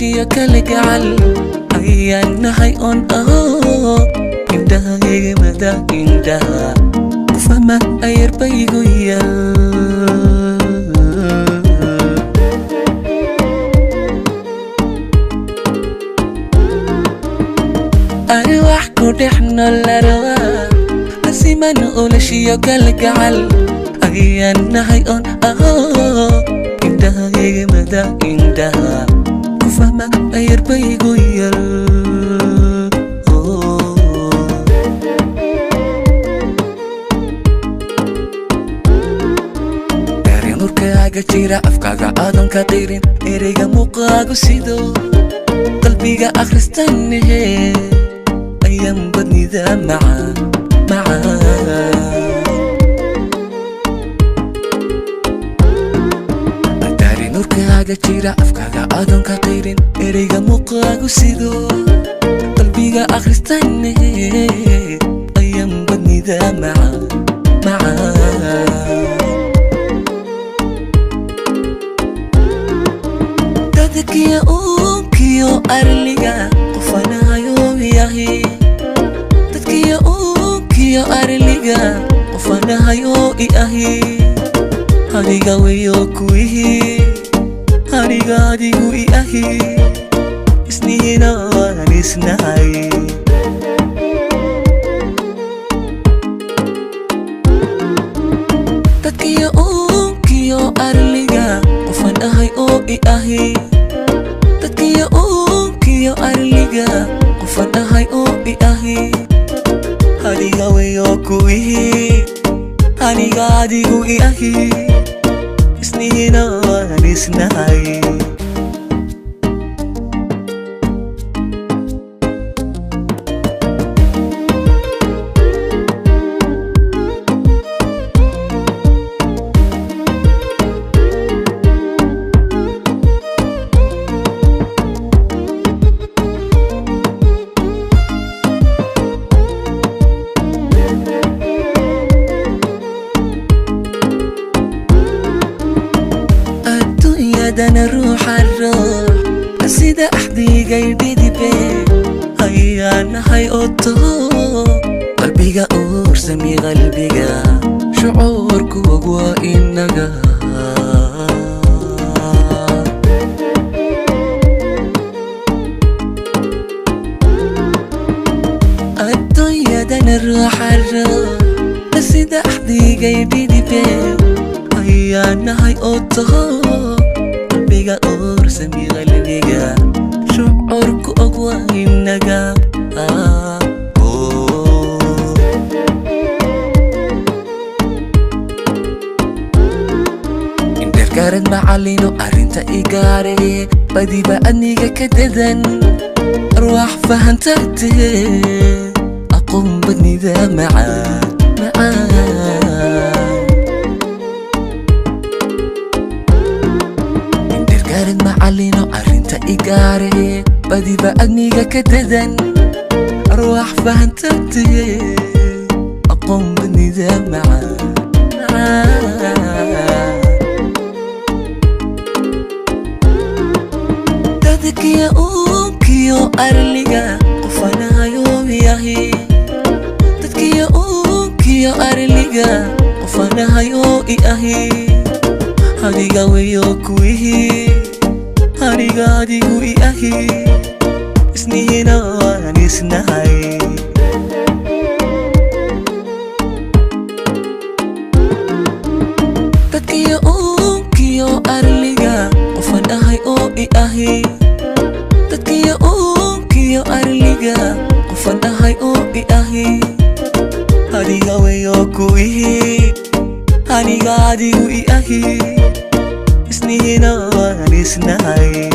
Ulashiyo kalgacal ayaan nahay oon aho indhaha eegmada indhaha ku fahma ayarbaygu yal. Arwaax ku dhex nool arwaax nasiman ulashiyo kalgacal ayaan nahay oon aho indhaha eegmada indhaha ku fahma ayarbaygu yal. Dareen urkaaga jira afkaaga aadan ka qirin ereyga muuqaagu sido qalbiga akhristanehe ayaan badnida macaan macaan. Dareen urkaaga jira afkaaga aadan ka qirin ereyga muuqaagu sido qalbiga akhristanehe ayaan badnida macaan macaan. Dadkiyo uunkiyo arliga qofanahayo yahay, dadkiyo uunkiyo arliga qofanahayo i ahi, adiga weyo kuwihi aniga adigu i ahi isnihina waan isnahay. Dadkiyo uunkiyo arliga qofan ahay oo i ahi, dadkiyo uunkiyo arliga qofan ahay oo i ahi, adiga weyo kuwihi aniga adigu i ahi isnihina waan isnahay. Adduunyadana ruuxa ruux sida axdigay dhidibe ayaan nahay oo taho qalbiga uursami qalbiga shucuurku og waa inaga. Adduunyadana ruuxa ruux sida axdigay dhidibe ayaan nahay oo taho qalbiga uursami qalbiga shucuurku og waa inaga. Indhergarad macallino arrinta igaare badiba adniga ka dadan arwaax fahanta tahe aqoon badnida macaan macaan. Indhergarad macallino arrinta igaare badiba adniga ka dadan arwaax fahanta tahe aqoon badnida macaan macaan. Dadkiyo uunkiyo arliga qofanahayo yahay, dadkiyo uunkiyo arliga qofanahayo i ahi, adiga weyo kuwihi aniga adigu i ahi isnihina waan isnahay. Dadkiyo uunkiyo arliga qofan ahay oo i ahi, dadkiyo uunkiyo arliga qofan ahay oo i ahi, adiga weyo kuwihi aniga adigu i ahi isnihina waan isnahay.